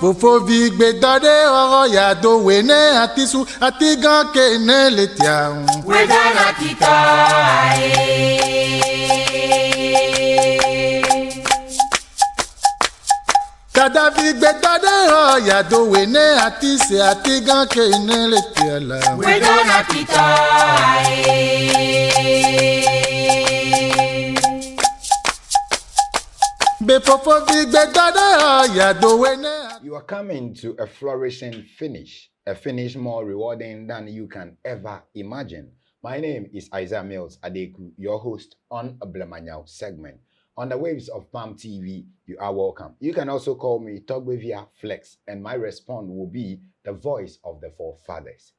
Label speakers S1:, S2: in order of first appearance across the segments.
S1: Fofovi gbedɔ ɖe xɔxɔ ya do wòe ne atisu atigã ke ne le tia.
S2: Wedana titɔ aye.
S1: Dadavi gbedɔ ɖe xɔ ya do wòe ne atise atigã ke ne le tia la.
S2: Wedana titɔ aye.
S1: Be fofovi gbedɔ ɖe xɔ ya do wòe ne.
S3: You are coming to a flourishing finish, a finish more rewarding than you can ever imagine. My name is Isaiah Mills Adeku, your host on Blemanyao segment. On the waves of Palm TV, you are welcome. You can also call me Togbevia Flex, and my response will be the voice of the forefathers.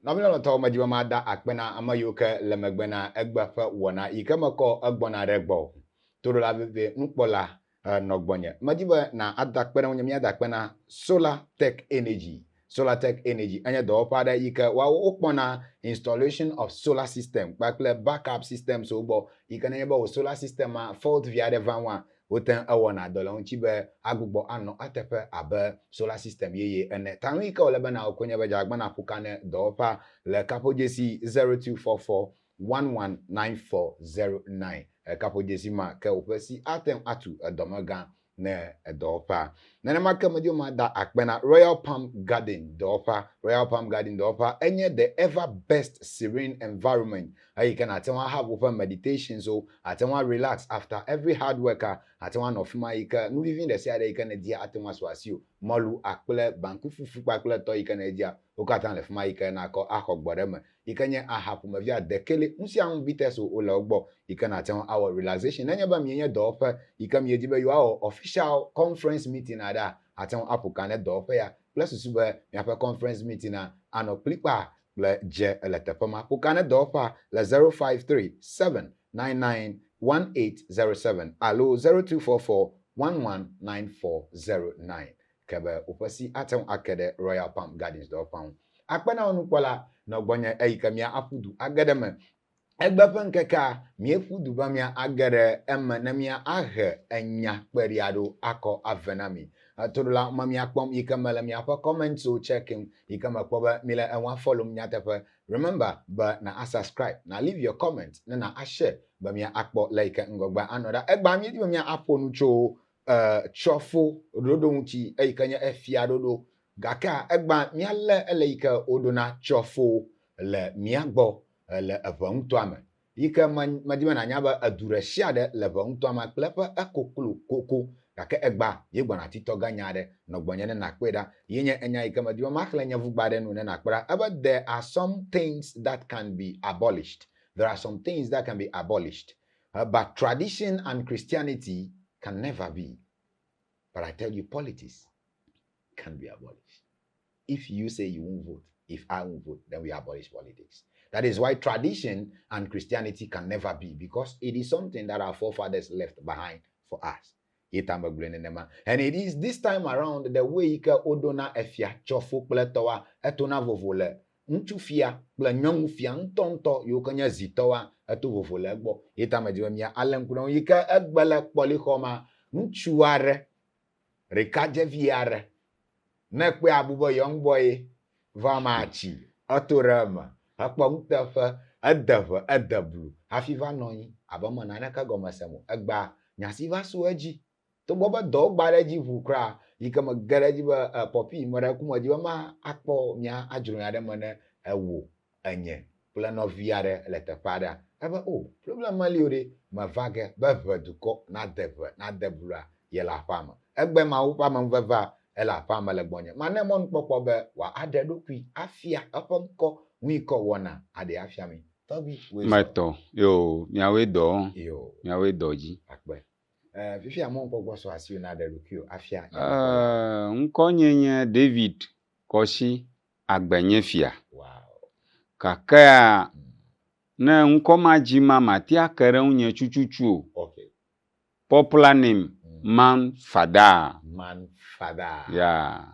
S3: Nɔvilɔlɔ̃tɔwo medi be mada akpe na ame yiwo ke le megbe na egbe ƒe wɔna yi ke mekɔ egbɔna ɖe gbɔ o. Toɖola veve nukpɔla nɔ gbɔnye. Medi be na ada akpe na ŋunye míada akpe na Solar Tech Energy. Solar Tech Energy enye dɔwɔƒe aɖe yi ke woawo wokpɔna installation of solar system kpakple backup systems wo gbɔ yi ke nenye be wò solar system ma fault vi aɖe va ŋua, wote ŋu ewɔna dɔ le eŋuti be agbugbɔ anɔ eteƒe abe solar system yeye ene. Ta nu yi ke wòle be nawɔ koe nye be dze agbagba nàƒo ka ne dɔwɔƒea le kaƒodzesi 0244 119409. Kaƒodzesi ma ke woƒe si ate ŋu atu edɔmegã ne edɔwɔƒea. Nenema ke medi be mada akpe na Royal Palm Garden dɔwɔƒea. Royal Palm Garden dɔwɔƒea enye the ever best serene environment eyi ke nàte ŋu ahave woƒe meditations wo, àte ŋu arelax after every hard work a, àte ŋu anɔ afi ma yi ke nu vivi ɖe sia ɖe yi ke nèdia ate ŋu asu asiwò. Mɔlu, akple, banku fufu kpakple etɔ yi ke nèdia, wo katã le afi ma yi ke nàkɔ axɔ gbɔ ɖe eme yi ke nye aha ƒomevi ade kele nu sia nu bitters wo le wo gbɔ yi ke nàte ŋu awɔ relaxation. Nenye be mienye dɔwɔƒe yi ke miedi be yewoawɔ official conference meeting aɖea, àte ŋu aƒo ka ne dɔwɔƒe ya kple susu be miaƒe conference meeting-a anɔ kplikpaa kple dze le teƒe ma. Ƒo ka ne dɔwɔƒea le 0537 99 1807 alo 0244 11 9409 ke be woƒe si ate ŋu ake ɖe Royal Palm Gardens dɔwɔƒea ŋu. Akpe na wò nukpɔla, nɔ gbɔnye eyi ke mía aƒu du age ɖe eme. Egbe ƒe ŋkekea, míeƒu du be mía age ɖe eme ne mía ahe enya kpeɖi aɖewo akɔ ave na mi. Toɖola me mía kpɔm yi ke mele miaƒe comments-wo checking yi ke mekpɔ be mile enua followm nyateƒe. Remember be na a subscribe, na leave your comment ne na a share be mía akpɔ le yi ke ŋgɔgbea anɔ ɖa. Egbea míedi be mía aƒo nu tso tsɔfo ɖoɖo ŋuti eyi ke nye efia ɖoɖo. Gakea egbã míalé ele yi ke woɖona tsɔfo le mía gbɔ le eʋe ŋutɔa me. Yi ke me medi be nànya be edu ɖe sia ɖe le ʋe ŋutɔa me kple eƒe ekoklo koko. Gake egbã ye gbɔna titɔ ge nya aɖe nɔ gbɔnye ne nàkpɔe ɖa. Ye nye enya yi ke medi be maxlẽ nye ʋugba ɖe nu ne nàkpɔe ɖa. Ebe there are some things that can be abolished. There are some things that can be abolished. But tradition and Christianity can never be. But I tell you, politics can be abolished. If you say you won't vote, if I won't vote, then we abolish politics. That is why tradition and Christianity can never be, because it is something that our forefathers left behind for us. And it is this time around the way yi ke woɖona efia tsɔfo kple tɔwa etona vovo le ŋutsufia kple nyɔnufia ŋutɔŋutɔ yiwo ke nye zitɔwoa, eto vovo le egbɔ. Ye ta medi be mía alé ŋku ɖe eŋu. Yi ke egbe le kpɔlixɔ ma, ŋutsu aɖe, ɖekadzevi aɖe, ne ekpɔe abu be young boy ye, vɔ amea tsi, eto ɖe eme, hekpɔ nuteƒe, ede ʋe, ede blu hafi va nɔ anyi abe me naneke gɔme sem o. Egbea, nya si va su edzi Togbɔ be dɔwo gba ɖe edzi ʋuu kura yi ke mege ɖe edzi be e pɔpi meɖe ku medi be ma akpɔ mía adzro nya ɖe me ne ewò, enye kple nɔvi aɖe le teƒe aɖea. Ebe o, problem meli o ɖe, meva ge be ʋe dukɔ nade ʋe nade blua ye le aƒea me. Egbe Mawu ƒe amenuvevea ele aƒea me le gbɔnye. Mane mɔnukpɔkpɔ be wòa aɖe eɖokui afia eƒe ŋkɔ ŋuikɔ wɔna aɖee afia mi. Tɔgbi, wòe zɔ.
S4: Metɔ, yoo, miawoe dɔ,
S3: Yoo.
S4: miawoe dɔ dzi.
S3: Akpe. Eh, fifia mɔnukpɔkpɔ su asiwò nàɖe ɖokuiwò afia.
S4: Eh, ŋkɔnye nye David Kɔsi Agbenyefia.
S3: Wow.
S4: Gakea, ne ŋkɔ ma dzi ma, mate ake ɖe ŋunye tututu o.
S3: Okay.
S4: Popular name, Man Fada.
S3: Man Fada.
S4: Yeah.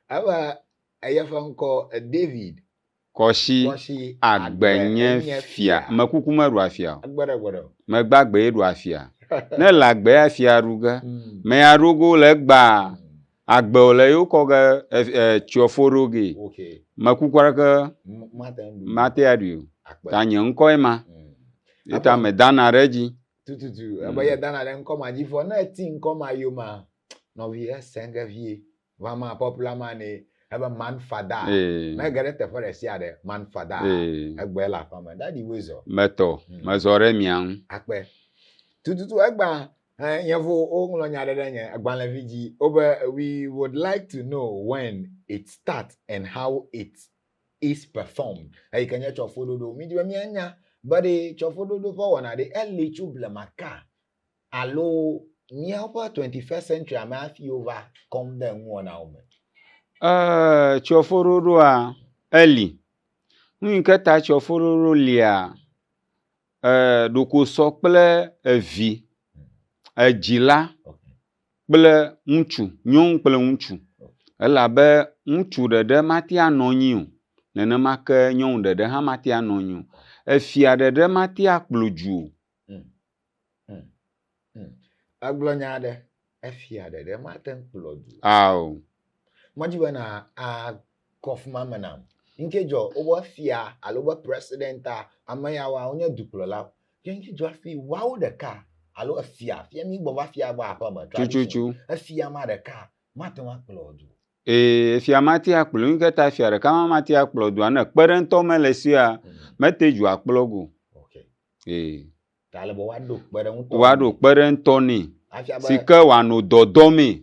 S3: Ebe eya ƒe ŋkɔ David
S4: Kɔsi agbe nye fia. Ame kuku meɖua fia o. Megbe agbee ɖua fia. Ne le agbe ya fia ɖu ge. Mɛ ya ɖo go le egbea. Agbe wòle ye wokɔ ge e, tsyɔfo ɖo gee.
S3: Okay.
S4: Mekuku aɖeke
S3: M- Mate ŋu ɖui.
S4: mate aɖui o.
S3: Akpe.
S4: Ta nye ŋkɔe ma. Ye ta medana ɖe edzi.
S3: Tututu. Ebe ye dana ɖe ŋkɔ ma dzi vɔ ne eti ŋkɔ ma yomea, nɔvi esẽ ge vie. Va ma popular man ye. Ebe man fada.
S4: Ee.
S3: Ne ege ɖe teƒe ɖe sia ɖe, man fada.
S4: Ee.
S3: Egbe le aƒea me. Daddy woe zɔ.
S4: Metɔ. Mezɔ ɖe mia ŋu.
S3: Akpe. Tututu egbea, eh, yevu woŋlɔ nya ɖe ɖe nye agbalẽvi dzi. Wobe we would like to know when it start and how it is performed. Eyi ke nye tsɔfoɖoɖo. Mídi be míanya be ɖe tsɔfoɖoɖo ƒe wɔna ɖe eli tso blema ka alo míaƒe 21st century me hafi wova kɔm ɖe nuwɔnawo me.
S4: Ee, tsɔfoɖoɖoa eli. Nu yi ke ta tsɔfoɖoɖo lia, ee, ɖeko sɔ kple evi, edzila kple ŋutsu, nyɔnu kple ŋutsu. Elabe ŋutsu ɖeɖe mate anɔ anyi o, nenema ke nyɔnu ɖeɖe hã mate anɔ anyi o. Efia ɖeɖe mate akplɔ du o.
S3: Egblɔ nya aɖe, efia ɖeɖe mate ŋu kplɔ du o.
S4: Ao.
S3: Medzi bena akɔ fi ma me nam. Ŋke dzɔ wobe fia alo wobe presidenta, ame yawoa wonye dukplɔlawo. Ke ŋke dzɔ hafi woawo ɖeka alo efia, fia mi gbɔ va fia va aƒe me, tradition.
S4: Tututu.
S3: Efia ma ɖeka mate ŋu akplɔ du o.
S4: Ee, efia mate akplɔ, ŋke ta efia ɖeka ma mate akplɔ dua, ne kpeɖeŋutɔ mele sia, mete dua kplɔ go.
S3: Okay.
S4: Ee.
S3: Ta ale be woaɖo kpeɖeŋutɔ
S4: Woaɖo kpeɖeŋutɔ nɛ
S3: Afia be
S4: si ke wòanɔ dɔdɔmee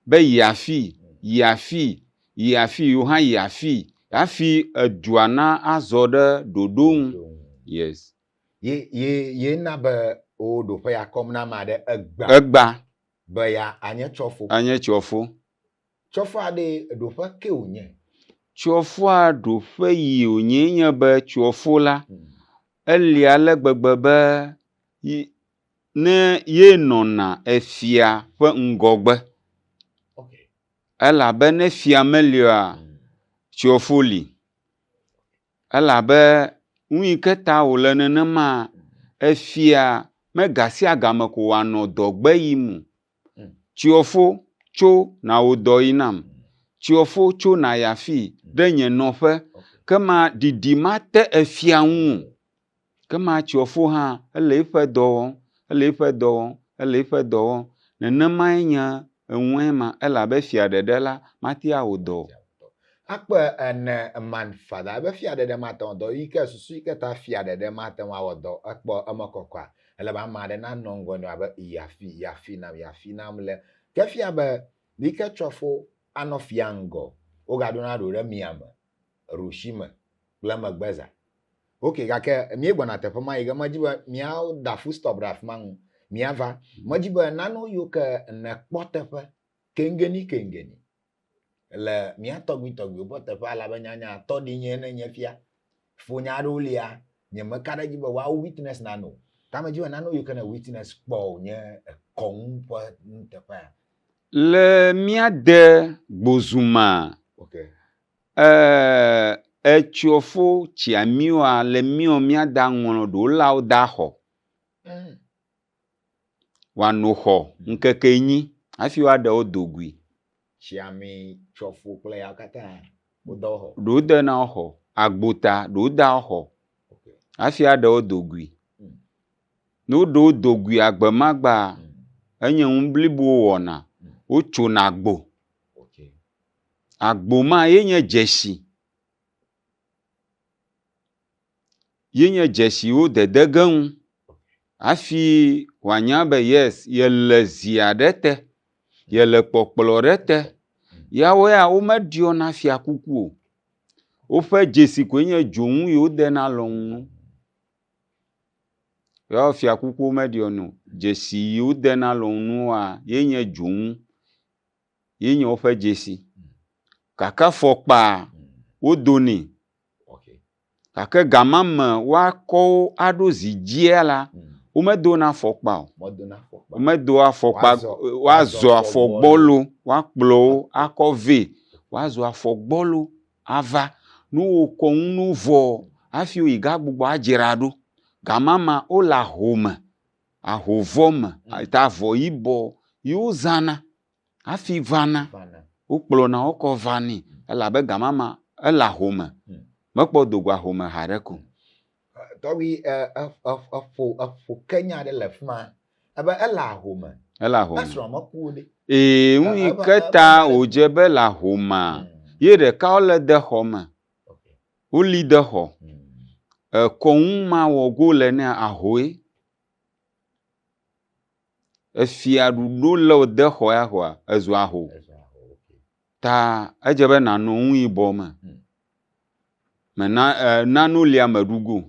S4: be yi afii, yi afii, yi afii, yewo hã yi afii hafi edua na azɔ ɖe ɖoɖo ŋu. Yes.
S3: Ye ye ye na be wo ɖoƒe ya kɔm na ame aɖe egbea.
S4: Egbea.
S3: Be ya anye tsɔfo.
S4: Anye tsɔfo.
S3: Tsɔfoa ɖe ɖoƒe ke wònye?
S4: Tsɔfoa ɖoƒe yi wònye nye be tsɔfo la, eli ale gbegbe be yi, ne ye nɔna efia ƒe ŋgɔgbe.
S3: Okay.
S4: Elabe ne fia meli oa, tsɔfo li. Elabe nu yi ke ta wòle nenema, efia me gasiagame ko wòanɔ dɔgbe yim o. Tsiɔfo, tso nàwò dɔ yi nam. Tsiɔfo, tso nàyi afii, ɖe nye nɔƒe. Kema ɖiɖi mate efia ŋu o. Kema tsiɔfo hã, ele eƒe dɔ wɔm, ele eƒe dɔ wɔm, ele eƒe dɔ wɔm. Nenemae nye eŋue ma, elabe fia ɖeɖe la, mate awɔ dɔ o.
S3: Akpe ene man fada ebe fia ɖeɖe mate ŋu dɔ yi ke susu yi ke ta fia ɖeɖe mate ŋu awɔ dɔ ekpɔ eme kɔkɔa ele be ame aɖe nanɔ ŋgɔ nɛ abe yi afi yi afi nam yi afi nam le ke fia be yi ke tsɔfo anɔ fia ŋgɔ wogaɖona ɖo ɖe mia me ɖusi me kple megbe za. Ok gake míegbɔna teƒe ma yi ge medzi be míada full stop ɖe afi ma ŋu míava medzi be nanewo yiwo ke nèkpɔ teƒe keŋgeni keŋgeni le mía tɔgbuitɔgbuiwo ƒe teƒe elabe nyanya tɔ ɖi nye ne nye fia. Fonya aɖewo lia, nye meka ɖe edzi be woawo witness na no. Ta medzi be nane yiwo ke ne witness kpɔ o nye kɔnu ƒe nuteƒea.
S4: Le mía de Gbozuma,
S3: Okay.
S4: e, etsyɔfo tsiamiwoa le míɔ mía da ŋlɔ ɖo lawo da xɔ. Woano xɔ ŋkeke enyi hafi woaɖe wo do goe.
S3: Tsi ami, tsɔfu kple yawo katã wode wo xɔ.
S4: Ɖewo dena wo xɔ, agbota ɖewo dea wo xɔ hafi aɖe wo do goe. Ne woɖe wo do goea gbe ma gbea, enye nu blibo wowɔna. Wotsona agbo. Agbo ma ye nye dzesi. Ye nye dzesiwo dede ge ŋu hafi wòanya be yes yele zi aɖe te, yele kpɔkplɔ ɖe te. Yawo ya womeɖiɔna fiakuku o. Woƒe dzesi koe nye dzonu yi wodena alɔnu. Yawo fiakuku womeɖiɔna o. Dzesi yi wodena alɔnua ye nye dzonu. Ye nye woƒe dzesi. Gake afɔkpa wodonɛ. Gake gama me woakɔ wo aɖo zi dzia la, womedona afɔkpa o. Womedoa afɔkpa, woazɔ afɔ gbɔlo, woakplɔ wo akɔ vɛ. Woazɔ afɔ gbɔlo ava. Ne wokɔ nu na wo vɔ hafi woyi gagbugbɔ adzra ɖo. Gama mea, wole ahome, ahovɔ me, ta avɔ yibɔ ye wozãna hafi vana.
S3: Vana.
S4: Wokplɔna wo kɔ vanɛ elabe gama ma ele ahome. Mekpɔ do go ahome haɖe ko.
S3: Tɔgbi eƒo eƒo ke nya ɖe le fima ebe ele ahome.
S4: Ele ahome.
S3: Esrɔ̃ meku o ɖe.
S4: Ee, nu yi ke ta wòdze be le ahomea, ye ɖeka wole de xɔ me. Woli de xɔ. Ekɔnu ma wɔ go le nea ahoe. Efia ɖuɖo le wo de xɔ ya xɔa, ezu aho. Ta edze be nànɔ nu yibɔ me. Mena e nanu lia meɖu go.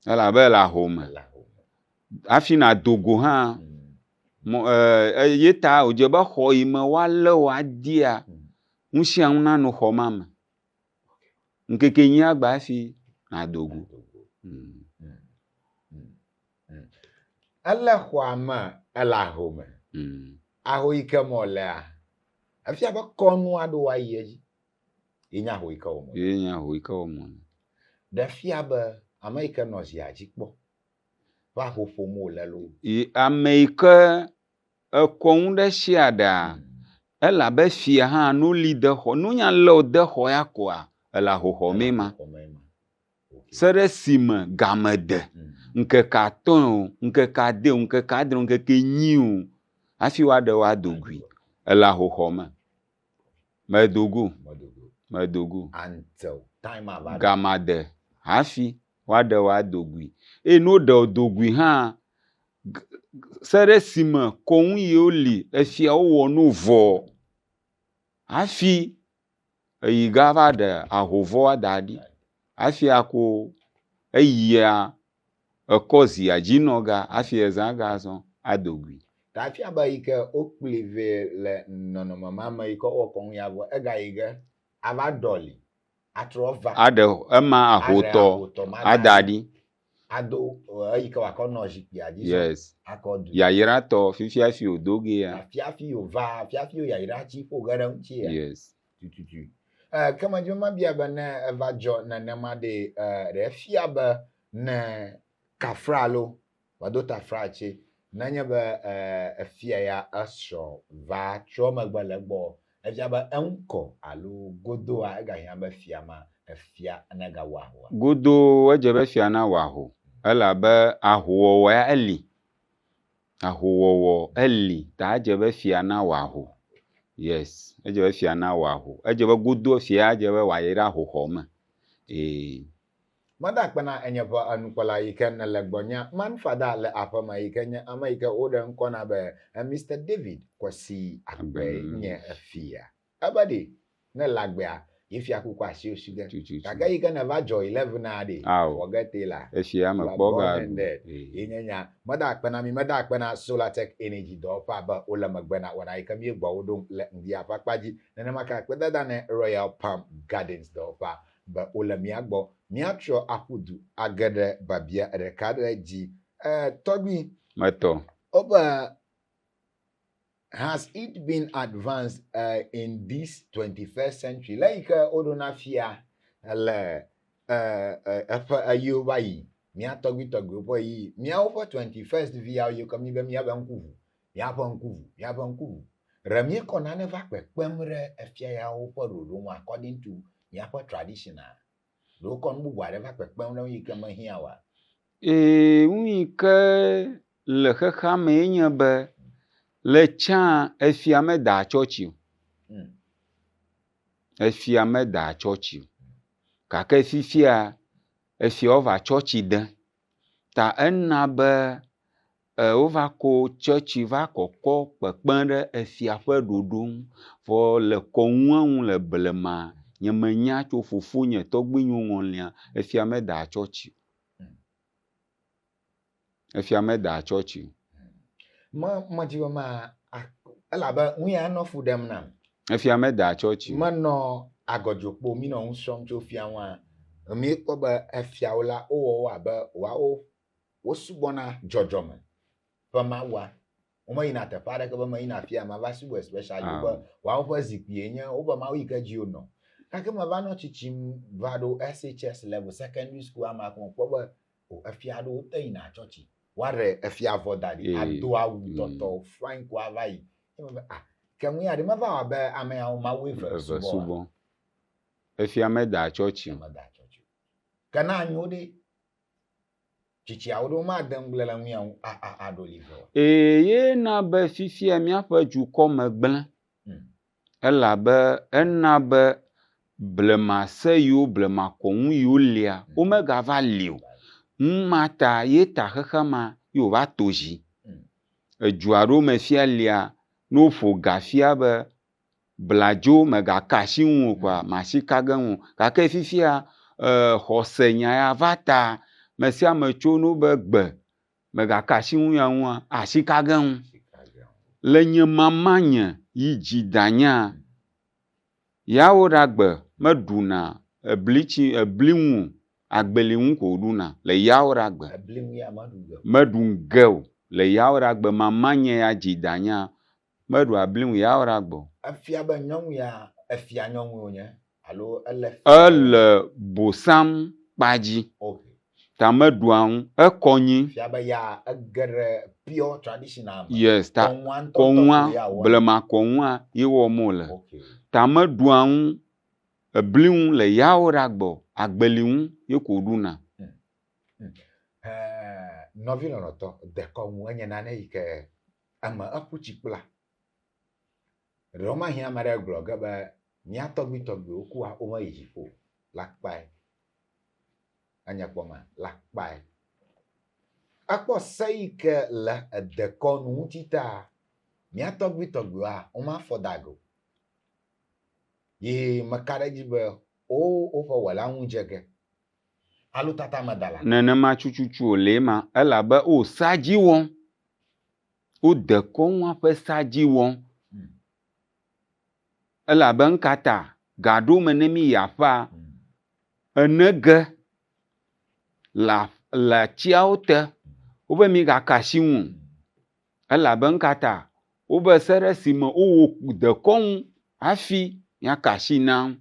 S4: Elabe ele aho me. Hafi nàdo go hã, mɔ e ye ta wòdze be xɔ yi me woalé wò adia, nu sia nu nanɔ xɔ ma me. Ŋkeke enyia gba hafi nàdo go.
S3: Ele xɔa me, ele ahome. Aho yi ke me wòlea, efia be kɔnu aɖewo ayi edzi. Ye nye aho yi ke wɔm wole.
S4: Ye nye aho yi ke wɔm wole.
S3: Ɖe fia be ame yi ke nɔ zia dzi kpɔ ƒe aho ƒom wòle loo.
S4: Yi ame yi ke ekɔ nu ɖe sia ɖea, ele abe fia hã no li de xɔ, no nya lé wo de xɔ ya koa, ele ahoxɔ mee ma. Se ɖe si me game de, ŋkeke atɔ̃e o, ŋkeke ade o, ŋkeke adre o, ŋkeke enyi o, hafi woaɖe wo ado gui. Ele ahoxɔ me. Medo go. Medo go. Game ade hafi woaɖe wo ado gui. Eye ne woɖe wo do gui hã, se ɖe esime kɔnu yiwo li efia wowɔ nu vɔ hafi eyi gava ɖe ahovɔa da ɖi hafi ako eyia ekɔ zia dzi nɔ ga hafi ezã ga zɔ ado gui.
S3: Ta efia be yi ke wokpli vɛ le nɔnɔme ma me yi ke wowɔ kɔnu ya vɔ egayi ge ava ɖɔli atrɔ va.
S4: Aɖe ema ahotɔ ada ɖi.
S3: Ado eyi ke wòakɔ nɔ zikpuia dzi.
S4: Yes.
S3: Akɔ du.
S4: Yayratɔ fifia fi wòdo ge ya.
S3: Fiafi wòva, fiafi yayra tsi ƒo ge ɖe ŋuti ya.
S4: Yes.
S3: Tututu. Eh, ke medzi be mabia be ne eva dzɔ nenema ɖe, eh, ɖe efia be ne kafra alo Medo taflatse nenye be efia ya esrɔ̃ va trɔ megbe le egbɔ, efia be eŋkɔ alo godoa egahiã be fia ma efia negawɔ ahoa?
S4: Godoo edze be fia nawɔ aho elabe ahowɔwɔ ya eli. Ahowɔwɔ eli ta edze be fia nawɔ aho. Yes, edze be fia nawɔ aho. Edze be godoo fia edze be wòayi ɖe ahoxɔ me. Ee.
S3: Meda akpe na enye ƒe enukpɔla yi ke nele gbɔnyea, Manfada le aƒeme yi ke nye ame yi ke woɖe ŋkɔ na be Mister David Kwesi Agbe nye fia. Ebe ɖe, ne le agbea, ye fiakuku asiwò su ge. Gake yi ke neva dzɔ 11 a ɖe, forget it la.
S4: Efia me kpɔ ga ɖu.
S3: Ye nye nya. Meda akpe na mi, meda akpe na Solartech Energy dɔwɔƒea be wole megbe na wɔna yi ke míegbɔ wo ɖom le ŋdia ƒe akpa dzi. Nenema ke akpedada ne Royal Palm Gardens dɔwɔƒea be wole mía gbɔ. Míatrɔ aƒu du age ɖe biabia ɖeka ɖe dzi. E, tɔgbui.
S4: Metɔ.
S3: Wobe, Has it been advanced uh, in this 21st century? Le yi ke woɖona fia le eƒe eyiwo va yi, mía tɔgbuitɔgbuiwo ƒe ɣeyiɣi, míawo ƒe 21st viawo yiwo ke míbe míaƒe ŋku ʋu, míaƒe ŋku ʋu, míaƒe ŋku ʋu. Ɖe míekɔ nane va kpekpem ɖe efia yawo ƒe ɖoɖo ŋu according to míaƒe tradition a? Ɖe wokɔ nu bubu aɖe va kpekpem ɖe eŋu yi ke mehiã oa?
S4: Ee, nu yi ke le xexea mee nye be le tsã efia medaa tsɔtsi o. Efia medaa tsɔtsi o. Gake fifia efiawo va tsɔtsi de. Ta ena be E wova ko tsɔtsi va kɔkɔ kpekpem ɖe efia ƒe ɖoɖo ŋu. Vɔ le kɔnua ŋu le blema, nye me nya tso fofonye tɔgbuinyewo ŋɔlia, efia medaa tsɔtsi o. Efia medaa tsɔtsi o.
S3: Me medzi be ma elabe nu ya nɔ fu ɖem nam.
S4: Efia medaa tsɔtsi o.
S3: Menɔ agɔdzokpo mi nɔ nu srɔ̃m tso fia ŋua, míekpɔ be efiawo la wowɔ wo abe woawo Wosubɔna dzɔdzɔme ƒe mawua. Womeyina teƒe aɖeke be meyina afia mava subɔe especially woƒe woawo ƒe zikpuie nye woƒe mawu yi ke dzi wonɔ. Gake meva nɔ tsitsim va ɖo SHS level, secondary school amea ko mekpɔ be o efia aɖewo te yina tsɔtsi. Woaɖe efia vɔ da ɖi, ado awu tɔtɔ fine ko ava yi. Ye mebe ah. Ke nu ya ɖe meva wɔ abe ame yawo Mawu eve
S4: Eve
S3: subɔ oa?
S4: subɔ. Efia meda tsɔtsi o.
S3: Meda tsɔtsi o. Ke ne anyo ɖe, tsitsiawo ɖe womade ŋugble le nu ya ŋu a a aɖo li vɛ oa?
S4: Ee, ye na be fifia míaƒe dukɔ me gblẽ. Elabe ena be blema se yiwo, blema kɔnu yiwo lia, womegava li o. Nu ma ta ye ta xexea ma ye wòva to dzi. Edu aɖewo me fia lia, ne woƒo ga fia be bladzo mègaka asi ŋu o kɔa, masi ka ge ŋu o. Gake fifia xɔse nya ya va ta ame sia ame tso no be gbe mègaka asi ŋu ya ŋua, asi ka ge ŋu. Le nye mama nye yi dzi danyea, Yawo ɖa gbe meɖuna eblitsi ebli ŋu o, agbeli ŋu ko wòɖuna le yawo ɖa gbe.
S3: Ebli ŋu ya meɖu ge o.
S4: Meɖu ge o le yawo ɖa gbe. Mamanye ya dzi danyea meɖu abli ŋu yawo ɖa gbe o.
S3: Efia be nyɔnu ya efia nyɔnue wònye alo ele fia.
S4: Ele bosam kpa dzi.
S3: Ok.
S4: Ta meɖua ŋu. Ekɔ nyi.
S3: Fia be ya ege ɖe pure traditional me.
S4: Yes, ta
S3: Kɔnua ŋutɔ ŋutɔ
S4: kɔnua,
S3: koe ya wɔna.
S4: blema kɔnua ye wɔm wòle.
S3: Ok.
S4: Ta meɖua ŋu, ebli ŋu le yawo ɖa gbɔ, agbeli ŋu ye ko ɖuna.
S3: Ɛɛ, nɔvi lɔlɔ̃tɔ, dekɔnu enye nane yi ke eme eƒu tsi kpla. Ɖewomahi ame aɖe gblɔ ge be mía tɔgbuitɔgbuiwo kua womeyi dziƒo o. Lakpae. Enye kpɔ ma, lakpae. Ekpɔ se yi ke le edekɔnu ŋuti ta mía tɔgbuitɔgbuiwoa womafɔ da ge o. Ye meka ɖe edzi be wo woƒe wɔla ŋu dze ge. Alo tata meda la.
S4: Nenema tututu wòle ema elabe wo sea dzi wɔm. Wo dekɔnua ƒe sea dzi wɔm. Elabe ŋkata gaɖo me ne mi yi aƒea, ene ge le le atiawo te. Wobe mi gaka asi ŋu o. Elabe ŋkata wobe se ɖe esime wowɔ dekɔnu hafi miaka asi na ŋu.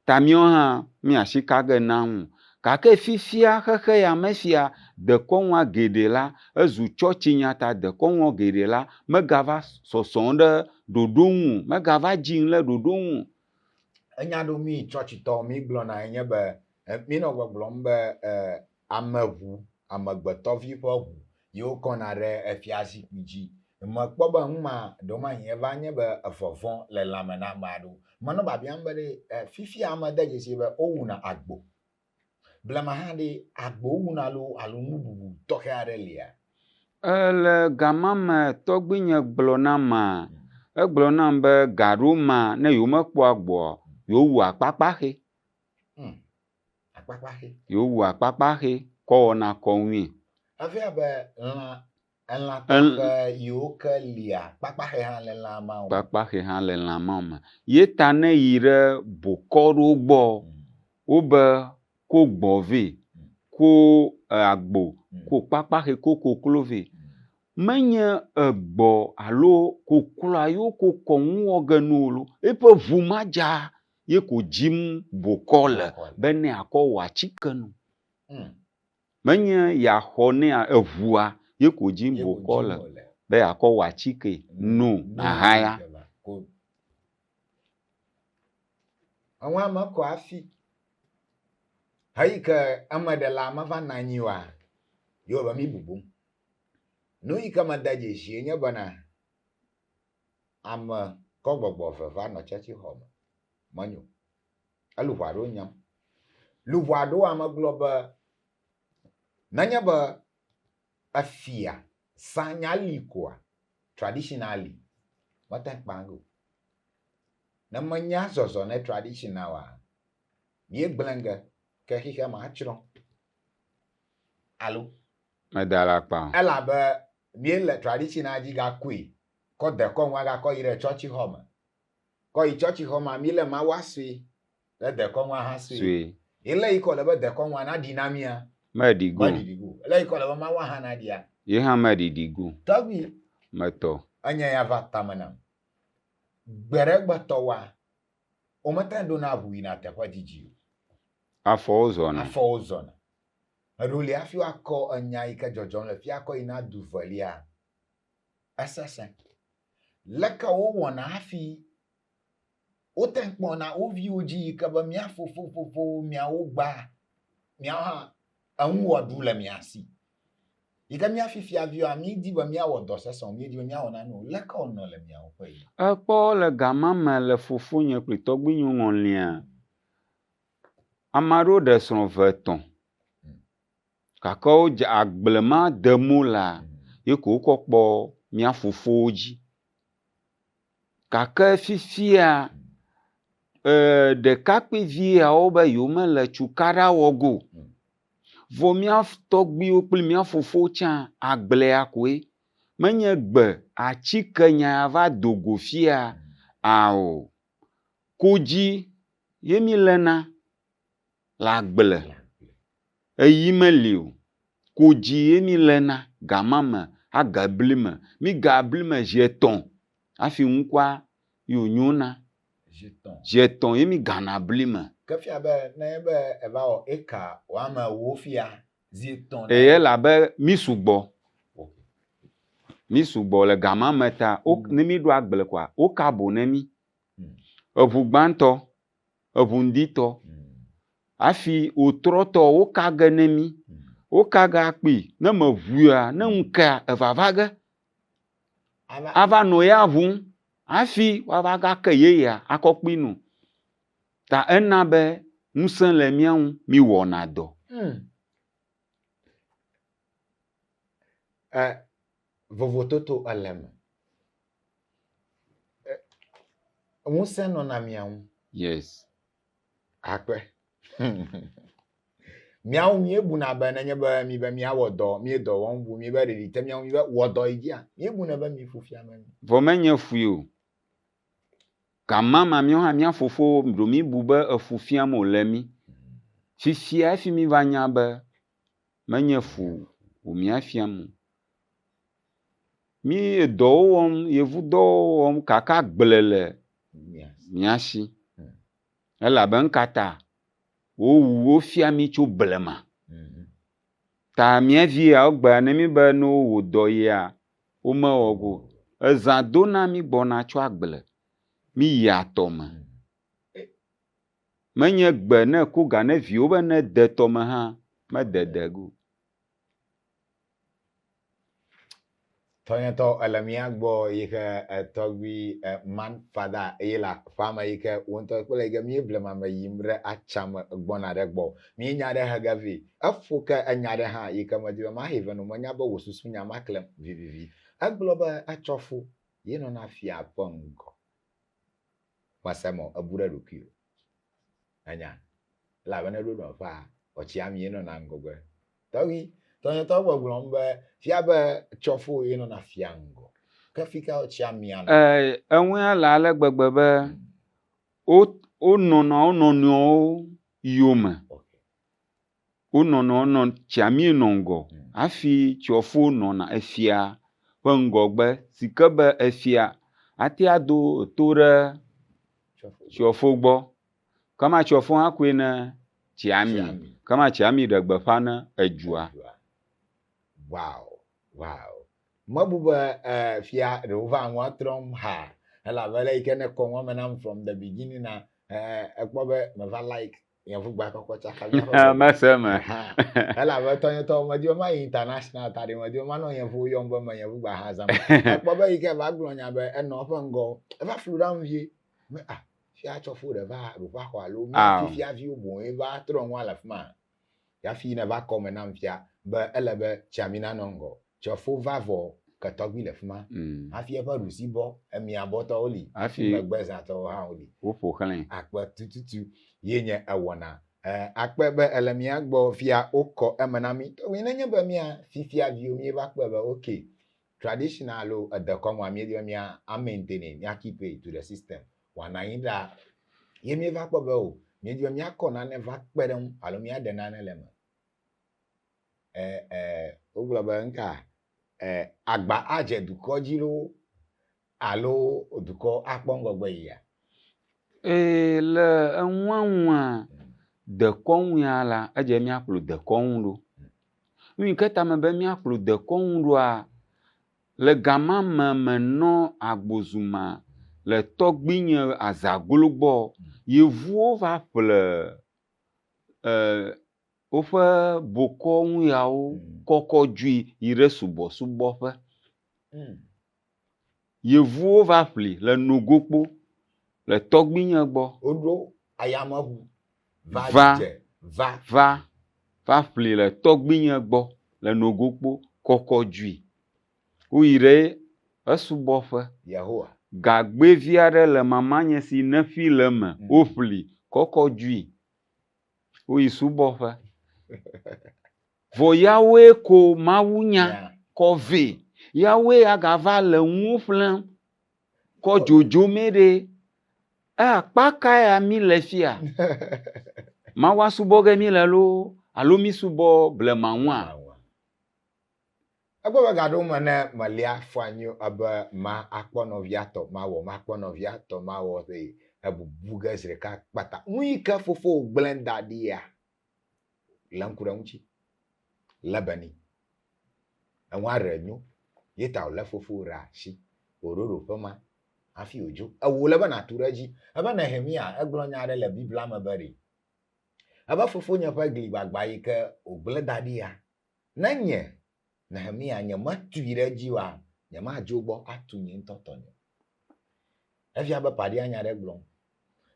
S4: Ta míawo hã mía asi ka ge na ŋu. Gake fifia xexe ya me sia dekɔnua geɖe la, ezu tsɔtsinya ta dekɔnua geɖe la megava sɔsɔm ɖe ɖoɖo ŋu o, megava dzim ɖe ɖoɖo ŋu o.
S3: Enya ɖewo mí tsɔtsitɔwo mígblɔna enye be, mínɔ gbɔgblɔm be ame ʋu, amegbetɔvi ƒe ʋu ye wokɔna ɖe efiazikpui dzi. Mekpɔ be nu ma ɖewomahi eva nye be vɔvɔ̃ le lãme na ame aɖewo. Menɔ biabiam be ɖe fifia ame de dzesi be wowuna agbo. Blema hã ɖe agbo wowuna loo alo nu bubu tɔxɛ aɖe lia?
S4: Le gama me tɔgbuinye gblɔ na ma, egblɔ nam be gaɖo ma ne yewomekpɔ agboa, yewowu akpakpaxɛ.
S3: Akpakpaxɛ.
S4: Yewowu akpakpaxɛ kɔ wɔna kɔnui.
S3: Efia be lã elã tɔxɛ yiwo ke lia kpakpaxɛ hã le lã mawo me.
S4: Kpakpaxɛ hã le lã mawo me. Ye ta ne yi ɖe bokɔ ɖewo gbɔ, wobe ko gbɔ vɛ, ko agbo, ko kpakpaxɛ, ko koklo vɛ. Menye egbɔ alo kokloa ye woko kɔnu wɔ ge no lo, eƒe ʋu madza ye ko dzim bokɔ le be ne akɔ wɔ atike no. Menye yeaxɔ ne eʋua ye ko dzim bokɔ le be yeakɔ wɔ atike no ahaya.
S3: Eŋua me kɔ hafi. Heyi ke eme ɖe la meva nɔ anyi oa, ye wòbe mi bubum. Nu yi ke mede dzesie nye bena Ame kɔ gbɔgbɔ ve va nɔ tsɔtsixɔ me. Menyo. Eluʋɔ aɖewo nyam. Luʋɔ aɖewo ame gblɔ be nenye be efia sa nya li koa, traditionally, mete ŋu kpa o. Ne menya zɔzɔ ne traditional oa, míegblẽ ge ke xexea me atsrɔ̃. Alo?
S4: Meda alakpa o.
S3: Elabe míele traditional dzi gakui kɔ dekɔnua gakɔ yi ɖe tsɔtsixɔ me. Kɔ yi tsɔtsixɔ mea, míle Mawua sue le dekɔnua hã sue.
S4: Sue.
S3: Ye le yi kɔ le be dekɔnua naɖi na mía.
S4: Meɖi go.
S3: Meɖiɖi go. Le yi kɔ le be Mawua hã naɖia.
S4: Ye hã meɖiɖi go.
S3: Tɔgbui.
S4: Metɔ.
S3: Enye ya va tame nam. Gbeɖegbe tɔwoa, womete ŋu ɖona ʋu yina teƒe didi o.
S4: Afɔwo zɔna.
S3: Afɔwo zɔna. Eɖo li hafi woakɔ enya yi ke dzɔdzɔm le fia akɔ yi na du velia. Esesẽ. Leke wowɔna hafi wote ŋu kpɔna wo viwo dzi yi ke be mía fofo fofowo miawo gba miawo hã eŋu wɔ ɖu le mia si. Yi ke mía fifia viwoa, míedi be míawɔ dɔ sesẽ o, míedi be míawɔ nane o. Leke wònɔ le miawo ƒe yi?
S4: Ekpɔ le gama me le fofonye kple tɔgbuinyewo ŋɔlia, ame aɖewo ɖe srɔ̃ ve etɔ̃. Gake wodze agble ma dem wolea, ye ko wokɔ kpɔ mía fofowo dzi. Gake fifia, ɖekakpuivi yawo be yewomele cukaɖa wɔ ge o. Vɔ mía tɔgbuiwo kple mía fofowo tsã, agblea koe. Menye gbe atike nya ya va do go fia ao. Kodzi ye míléna le agble. Eyi meli o. Kodzi ye mi lena gama me aga bli me. Mi ga bli me zietɔ̃ hafi ŋkɔa yo nyo na. Zietɔ̃ ye mi gana bli me.
S3: Ke fia be ne be eva wɔ eka woame ewo fia zietɔ̃.
S4: Eye elabe mi sugbɔ. Mi sugbɔ le gama me ta wo ne mi ɖo agble koa wo ka bo ne mi. Eʋu gbãtɔ eŋu ŋditɔ. Hafi wòtrɔ tɔ woka ge ne mí. Woka ge akpee. Ne meʋuia, ne ŋu kea, evava ge. Ava nɔ ya ʋum hafi woava gake yeyea akɔ kpui no. Ta ena be ŋusẽ le mía ŋu míwɔna dɔ.
S3: E, vovototo ele eme. E, ŋusẽ nɔna mia ŋu.
S4: Yes.
S3: Akpe. Miawo míebuna be nenye be mi be míawɔ dɔ, míe dɔ wɔm bu, mi be ɖeɖi te mía ŋu, mi be wɔ dɔ yi dzia, míebuna be mi fu fiame mi.
S4: Vɔ menye fui o. Gama ma míawo hã mía fofowo ɖo míbu be efu fiam wòle mí. Fifia efi míva nya be menye fu wò mía fiam o. Mí edɔwo wɔm, yevudɔwo wɔm gake agble le mía si. Elabe nukata wowu wofia mí tso blema. Ta mía vi yawo gbea ne mí be ne wowɔ dɔ yia womewɔ go. Ezã dona mí gbɔna tso agble, mí yia tɔme. Menye gbe ne ku ga ne viwo be ne de tɔme hã medede go.
S3: Tɔnyetɔ ele mía gbɔ yi ke tɔgbui man fada eye le aƒea me yi ke wo ŋutɔ kple yi ke mí blema me yim ɖe atsa me gbɔna ɖe gbɔ. Mí nya ɖe he ge vɛ. Eƒo ke enya ɖe hã yi ke medi be mahe ve no menya be wò susu nya ma klem vivivi. Egblɔ be etsɔ fo ye nɔna fia ƒe ŋgɔ. Mese mɔ ebu ɖe ɖokui o. Enya. Elabena eɖo nɔƒea, ɔtsi ami ye nɔna ŋgɔgbe. Tɔgbi, tɔnyetɔ gbɔgblɔm be fia be tsɔfo ye nɔna fia ŋgɔ. Ke fika ɔtsi amia nɔ?
S4: Ee, eŋua le ale gbegbe be wo wonɔna wo nɔnɔewo yome. Wonɔna wo nɔ tsiamie nɔ ŋgɔ hafi tsiɔfo nɔna efia ƒe ŋgɔgbe si ke be efia ate ado to ɖe tsiɔfo gbɔ. Kema tsiɔfo hã koe ne tsiami. Kema tsiami ɖe gbeƒã ne edzua.
S3: Wow, wow. Mebu be eh, fia ɖe wova nua trɔm ha elabe le yi ke ne kɔ nua me nam from the beginning na eh, ekpɔ be meva like Yevugba kɔkɔ tsaka míaƒe gbɔgbɔ.
S4: Mese eme.
S3: Elabe tɔnyetɔ medi be mayi international ta ɖi medi be manɔ yevuwo yɔm be me yevugba hã zãm. Ekpɔ be yi ke va gblɔ nya be enɔ eƒe ŋgɔ eva flu ɖam vie. Me ah fia tsɔ fo ɖe va ɖoƒe axɔ alo mía fifia viwo boŋ ye va trɔ nua le afi ma. Hafi ne va kɔme nam fia be ele be tsiami nanɔ ŋgɔ. Tsɔfo va vɔ ketɔgbi le fima. Hafi eƒe ɖusi bɔ, emia bɔtɔwo li, hafi megbe zãtɔwo hã woli.
S4: Woƒo xlãe.
S3: Akpe tututu ye nye ewɔna. Ẽ, akpe be ele mía gbɔ fia wokɔ eme na mí. Tɔgbi nenye be mía fifia viwo míeva kpɔe be ok, traditional alo edekɔnua míedi be mía a maintain mía keep it to the system wòanɔ anyi ɖaa. Ye míeva kpɔ be o, míedi be míakɔ nane va kpe ɖe eŋu alo míaɖe nane le eme. E, e, wogblɔ be ŋka e, agba adze dukɔ dzi loo alo dukɔ akpɔ ŋgɔgbe yia?
S4: Ee, le enua ŋua, dekɔnu ya la, edze míakplɔ dekɔnu ɖo. Nu yi ke ta me be míakplɔ dekɔnu ɖoa, Le gama me menɔ Agbozuma le tɔgbuinye Azaglo gbɔ. Yevuwo va ƒle e woƒe bokɔ ŋu yawo kɔkɔ dzoe yi ɖe subɔsubɔƒe. Yevuwo va ƒli le Nogokpo le tɔgbuinye gbɔ.
S3: Woɖo ayameʋu va
S4: Va
S3: dze va.
S4: Va va ƒli le tɔgbuinye gbɔ le Nogokpo kɔkɔ dzoe. Woyi ɖe esubɔƒe.
S3: Yehowa.
S4: Gagbɛvi aɖe le mamanye si neƒi le eme. Woƒli kɔkɔ dzoe. Woyi subɔƒe. Vɔ yawoe ko Mawu nya kɔ vɛ. Yawoe agava le nuwo ƒlem kɔ dzodzomɛ ɖe. Akpa kae mi le fia? Mawua subɔ ge mi le loo alo mi subɔ blemanua?
S3: Egbɔ be gaɖo me ne melia fɔ anyi ebe ma akpɔ nɔvia tɔ mawɔ, makpɔ nɔvia tɔ mawɔ eye ebubu ge zi ɖeka kpata. Nu yi ke fofowò gblẽ da ɖia, lé ŋku ɖe eŋuti, lé be nɛ. Enua ɖe nyo ye ta wòlé fofowò ɖe asi wòɖo ɖoƒe ma hafi wòdzo. Ewò le be nàtu ɖe edzi. Ebe Nehemiya egblɔ nya aɖe le Biblia me be ɖe ebe fofonye ƒe gli gbagba yi ke wògblẽ da ɖia, Ne nye, Nehemiya, nyemetui ɖe edzi oa, nyemadzo gbɔ atu nye ŋutɔ tɔnye o. Efia be paɖia nya ɖe gblɔm.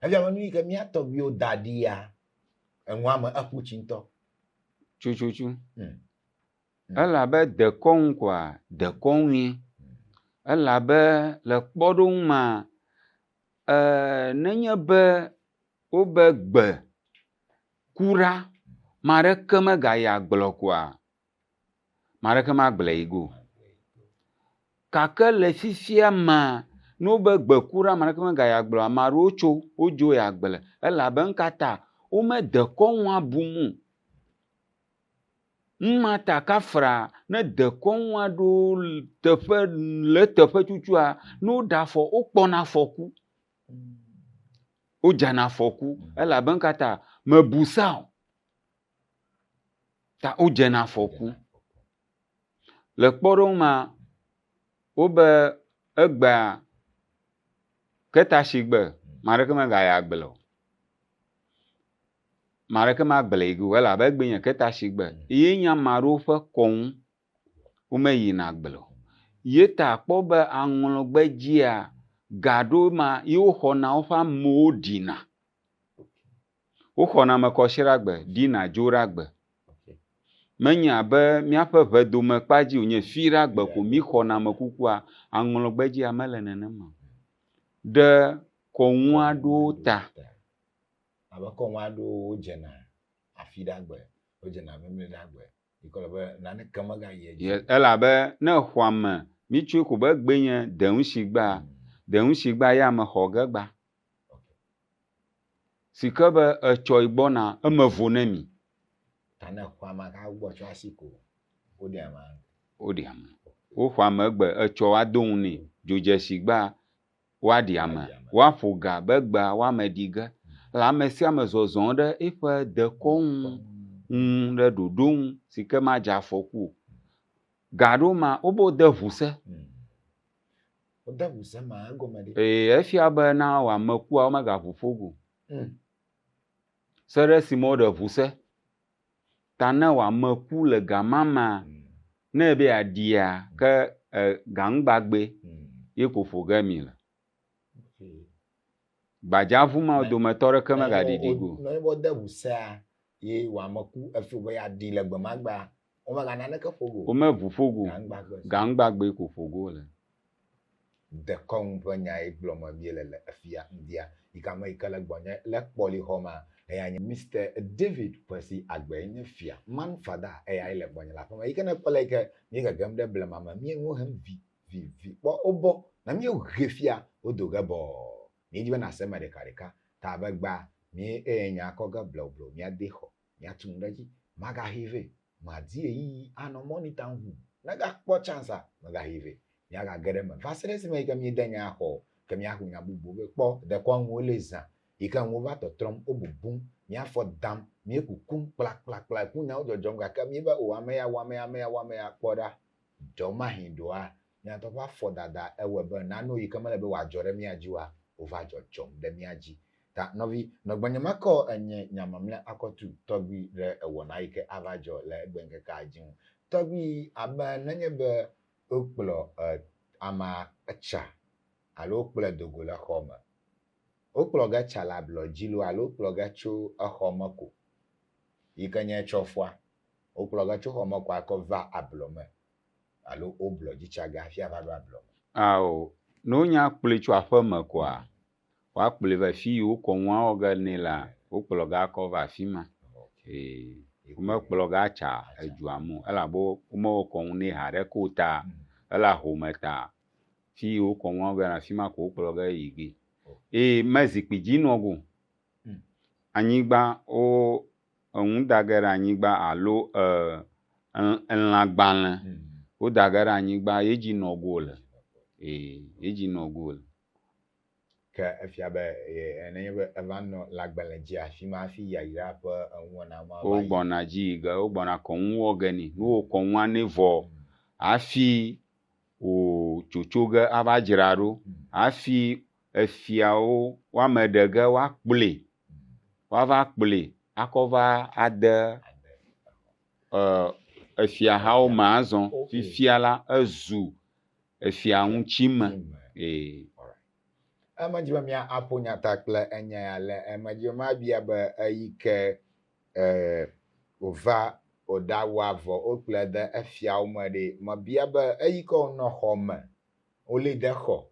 S3: Efia be nu yi ke mía tɔgbuiwo da ɖia, enua me eƒu tsi ŋutɔ.
S4: Tsutsutsu. Elabe dekɔnu koa, dekɔnue. Elabe le kpɔɖeŋu mea, e nenye be wobe gbe kura, ame aɖeke megayi agble o koa, ame aɖeke magblɔe yi go. Gake le fifia mea, ne wobe gbe kura ame aɖeke megayi agble o, ame aɖewo tso wodzo yi agble elabe nu ka ta womede kɔnua bum o. Numa ta kafra ne dekɔnu aɖewo teƒe le eteƒe tutua, ne woɖe afɔ wokpɔna afɔku. Wodzena afɔku elabe nu ka ta mebu sa o ta wodzena afɔku. Le kpɔɖeŋu mea, wobe egbea ketasigbe ame aɖeke megayi agble o. Ame aɖeke magble yi ge o elabe egbee nye ketasigbe ye nye ame aɖewo ƒe kɔnu. Womeyina agble o. Ye ta akpɔ be aŋlɔgbedzia ga ɖo ma ye woxɔna woƒe amewo ɖina. Woxɔna ame kɔsiɖagbe ɖina dzoɖagbe. Menye abe míaƒe ʋedome kpa dzi wònye fiɖagbe ko míxɔna ame kukua, aŋlɔgbedzia mele nenema o. Ɖe kɔnu aɖewo ta.
S3: Abe kɔnu aɖewo wodzena afiɖagbe, wodzena memleɖagbe. Yi ke le be naneke megayi edzi.
S4: Ye elabe ne exɔ ame, mítsɔe ko be egbee nye deŋushigba, deŋushigba ye ame xɔ ge gba. Si ke be etsɔ yi gbɔna eme vo ne mi.
S3: Ta ne exɔ ame ka gbɔ tsɔ asi ko woɖe ame.
S4: Woɖe ame. Woxɔ ame egbe etsɔ woado ŋu nɛ. Dzodzeshigba woaɖi ame, woaƒo ga be egbea woame ɖi ge. Le ame sia ame zɔzɔ ɖe eƒe dekɔnu ŋu ɖe ɖoɖo ŋu si ke madze afɔku o. Ga ɖewo ma wobe wode ʋu se.
S3: Wode ʋu se ma egɔme ɖe?
S4: Ee, efia be na wò ame kua womegaʋu ƒo go. Se ɖe esime woɖe ʋu se. Ta ne wò ame ku le ga ma mea, ne ebe yeaɖia, ke gaŋgbagbe ye ko ƒo ge mi le. Gbadzaʋu mawo dometɔ ɖeke megaɖiɖi go.
S3: Ne be wode ʋu sea, ye wò ame ku efi be yeaɖi le gbe ma gbea, womegana naneke ƒo go.
S4: Womeʋu ƒo go. Gaŋgbagbe ko ƒo go le.
S3: Dekɔnu ƒe nya ye gblɔm míele le afia ŋdia. Yi ke ame yi ke le gbɔnye le kpɔlixɔ mea, eya nye Mister David Kwesi Agbe nye fia, man father, eyae le gbɔnye le aƒeme. Yi ke nekpɔ le yi ke míegegem ɖe blema me, míe nuwo hem vi, vi, vi. Kpɔ wobɔ, ne míehe fia, wodo ge bɔɔ. Míedi be nàse eme ɖekaɖeka. Ta abe gbea, mí eye nya kɔ ge blewublewu míade xɔ, míatu nu ɖe edzi. Magahe vɛ. Madi ɣeyiɣi anɔ monitor ŋu. Ne gakpɔ chance a, megahe vɛ. Míagage ɖe eme. Va se ɖe esime yi ke míede nya xɔ o, ke míaxɔ nya bubuwo vɛ. Kpɔ, dekɔnuwo li zã yi ke nuwo va tɔtrɔm, wobubum, mía afɔ dam, míekukum kplakplakpla, kunyawo dzɔdzɔm gake míebe o ame ya wɔ ame ya, ame ya wɔ ame ya. Kpɔ ɖa, ɖewomahi ɖoa. Mía ŋutɔ ƒe afɔdada ewɔe be nanewo yi ke mele be wòadzɔ ɖe mía dzi oa, wova dzɔdzɔm ɖe mía dzi. Ta nɔvi, nɔgbenye mekɔ enye nya mamlɛ akɔ tu tɔgbui ɖe ewɔna yi ke ava dzɔ le egbeŋkekea dzi ŋu. Tɔgbui, abe nenye be wokplɔ e amea tsa alo wokplɔe do go le xɔ me, wokplɔ ge tsa le ablɔ dzi loo alo wokplɔ ge tso exɔ me ko yi ke nye tsɔfua, wokplɔ ge tso xɔ me ko akɔ va ablɔ me alo woblɔ dzi tsa ge hafi ava ɖo ablɔ me.
S4: Ao, ne wonya kplɔe tso aƒe me koa, woakplɔe va fi yi wokɔ nua wɔ ge nɛ la, wokplɔ ge akɔ va afi ma. Ee, womekplɔ ge atsa edua me o elabe womewɔ kɔnu nɛ haɖeke o ta ele ahome ta fi yi wokɔ nua wɔ ge le afi ma ko wokplɔ ge yi ge. Eye me zikpui dzi nɔ go. Anyigba wo enu da ge ɖe anyigba alo e elãgbalẽ woda ge ɖe anyigba ye dzi nɔ go le. Ee, ye dzi nɔ go le.
S3: Ke efia be nenye be eva nɔ lãgbalẽ dzi afi ma hafi yayra ƒe enuwɔna ma va yi.
S4: Wogbɔna dzi yi ge, wogbɔna kɔnu wɔ ge nɛ. Ne wowɔ kɔnua nɛ vɔ hafi wòtsotso ge ava dzra ɖo hafi efiawo woame ɖe ge woakplɔe, woava kplɔe akɔ va ade efiahawo me azɔ. Fifia la ezu efia ŋutime. Ee.
S3: Eme dzi be mía aƒo nya ta kple enya ya le eme dzi be mabia be eyi ke wòva wòɖawɔa vɔ wokplɔe de efiawo me ɖe, mebia be eyi ke wònɔ xɔ me, wolée de xɔ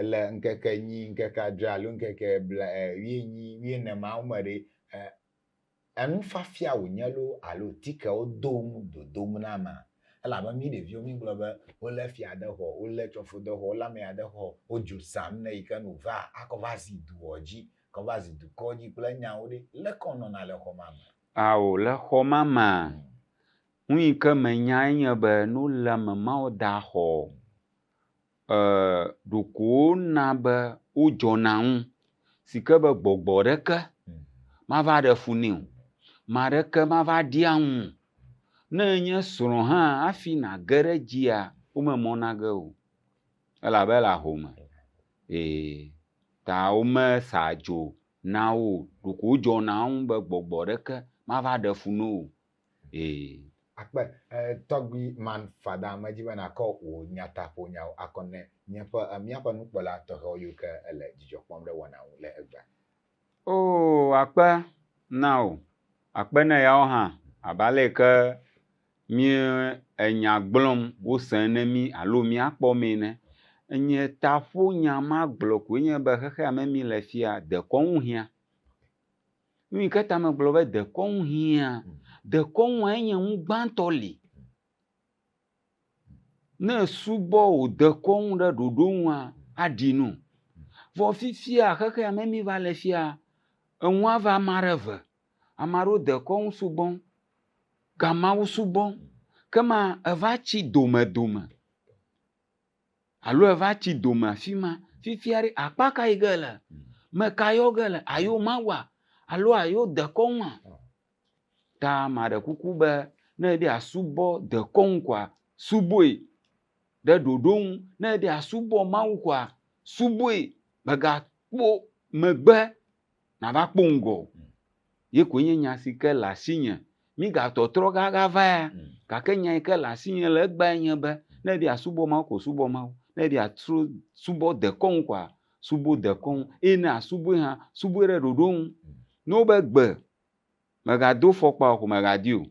S3: le ŋkeke enyi, ŋkeke adre alo ŋkeke bla wuienyi, wuiene mawo me ɖe, Enufafia wònye loo alo tikewo dom dodom na amea? Elabe mí ɖeviwo mígblɔ be wolé fia de xɔ, wolé tsɔfo de xɔ, wolé amea de xɔ, wodzo sam ne yi ke nu va akɔ va zi duɔ dzi, kɔ va zi dukɔ dzi kple nyawo ɖe. Leke wònɔna le xɔ ma me?
S4: Ao, le xɔ ma mea, nu yi ke menyae nye be ne wole ame mawo da xɔ, e, ɖeko wona be wodzɔna ŋu si ke be gbɔgbɔ ɖeke mava ɖe fu nɛ o. Ame aɖeke mava ɖia ŋu o. Ne enye srɔ̃ hã hafi nàge ɖe edzia, womemɔ na ge o elabe ele ahome. Ee, ta womesa dzo na wo o. Ɖeko wodzɔna ŋu be gbɔgbɔ ɖeke mava ɖe fu na wo o. Ee.
S3: Akpe, tɔgbui man fada medzi be nakɔ wò nyataƒonyawo akɔ ne míaƒe míaƒe nukpɔla tɔxɛwo yiwo ke le dzidzɔ kpɔm ɖe wɔna ŋu le egbea.
S4: Oo, akpe na wò. Akpe ne yawo hã, abe ale yi ke mí enya gblɔm wose ne mí alo míakpɔ mee ene. Nye taƒonya magblɔ koe nye be xexea me mí le fia, dekɔnu hiã. Nu yi ke ta megblɔ be dekɔnu hiã, dekɔnua nye nu gbãtɔ li. Ne èsubɔ wò dekɔnu ɖe ɖoɖo nua, aɖi nu. Vɔ fifia xexea me mi va le fia, enua va ma ɖe eve. Ame aɖewo dekɔnu subɔm, gamawu subɔm. Kema eva tsi domedome. Alo eva tsi dome afi ma. Fifia ɖe, akpa ka yi ge le? Me ka yɔ ge le? Ayo Mawua? Alo ayo dekɔnua? Ta maɖe kuku be ne ebe asubɔ dekɔnu koa, subɔe ɖe ɖoɖo nu. Ne ebe asubɔ Mawu koa, subɔe. Mègakpɔ megbe nàva kpɔ ŋgɔ o. Ye koe nye nya si ke le asinye. Mígatɔtrɔ gagava ya. Gake nya yi ke le asinye le egbea nye be, ne èbe yeasubɔ Mawu ko subɔ Mawu. Ne èbe yeatro subɔ dekɔnu koa, subɔ dekɔnu. Eye ne àsubɔe hã, subɔe ɖe ɖoɖo nu. Ne wobe gbe, mègado fɔkpa o ko mègadoe o.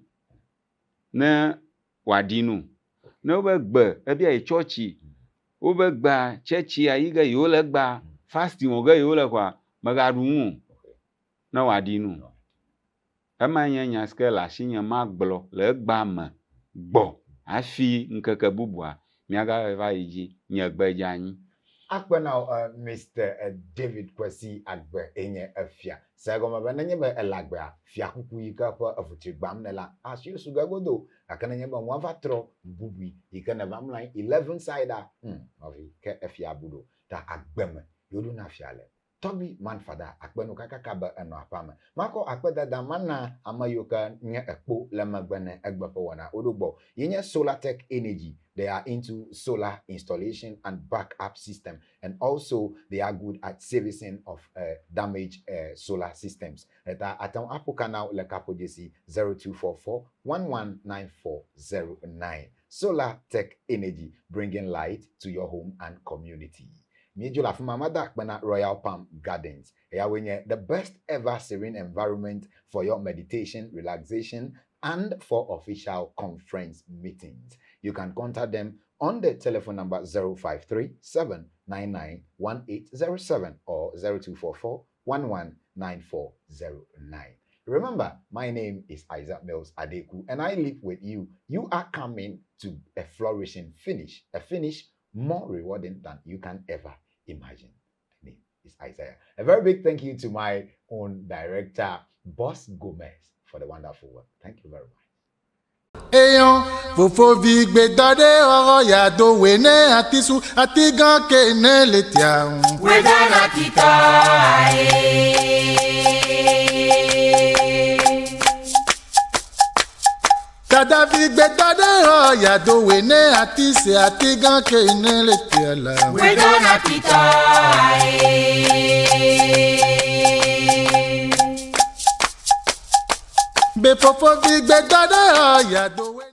S4: Ne wòaɖi nu. Ne wobe gbe ebia yi tsɔtsi, wobe gbea tsɛtsia yi ge yewole egbea, fasting wɔ ge yewole kɔa, mègaɖu nu o ne wòaɖi nu. Emae nye nya si ke le asinye magblɔ le egbea me gbɔ hafi ŋkeke bubua míagava yi dzi nye gbe dze anyi.
S3: Akpe na wò Mister David Kwesi Agbe enye efia. Se egɔme be nenye be èle agbea, fiakuku yi ke ƒe evutri gbam nèlea, asiwò su ge godoo. Gake nenye be nua va trɔ bubui yi ke nèva mlɔ anyi eleven side-a, hum, nɔvi, ke efia bu ɖo. Ta agbe me ye woɖona fia le. Tɔgbi Manfada akpe nu kakaka be enɔ aƒea me. Makɔ akpedada mana ame yiwo ke nye ekpo le megbe ne egbe ƒe wɔna woɖo gbɔ. Ye nye Solartech Energy. They are into solar installation and backup system and also they are good at servicing of damaged solar systems. Eta ate ŋu aƒo ka na wo le kaƒodzesi 0244 119409. Solartech Energy, bringing light to your home and community. Míedzo le afi ma mada akpe na Royal Palm Gardens. Eyawoe nye the best ever serene environment for your meditation, relaxation and for official conference meetings. You can contact them on the telephone number 053 799 1807 or 0244 119409. Remember, my name is Isaac Mills Adeku, and I live with you. You are coming to a flourishing finish, a finish more rewarding than you can ever imagine. The name is Isaiah. A very big thank you to my own director, Boss Gomez, for the wonderful work. Thank you very much.
S1: Eyan fofovi gbedɔ ɖe ɔrɔ ya do we ne atisu atigã ke ne le tia.
S2: Wedana titɔ aye.
S1: Dadavi gbedɔ ɖe ɔ ya do we ne atise atigã ke ne le tia la.
S2: Wedana titɔ aye.
S1: Be fofovi gbedɔ ɖe ɔ ya do we.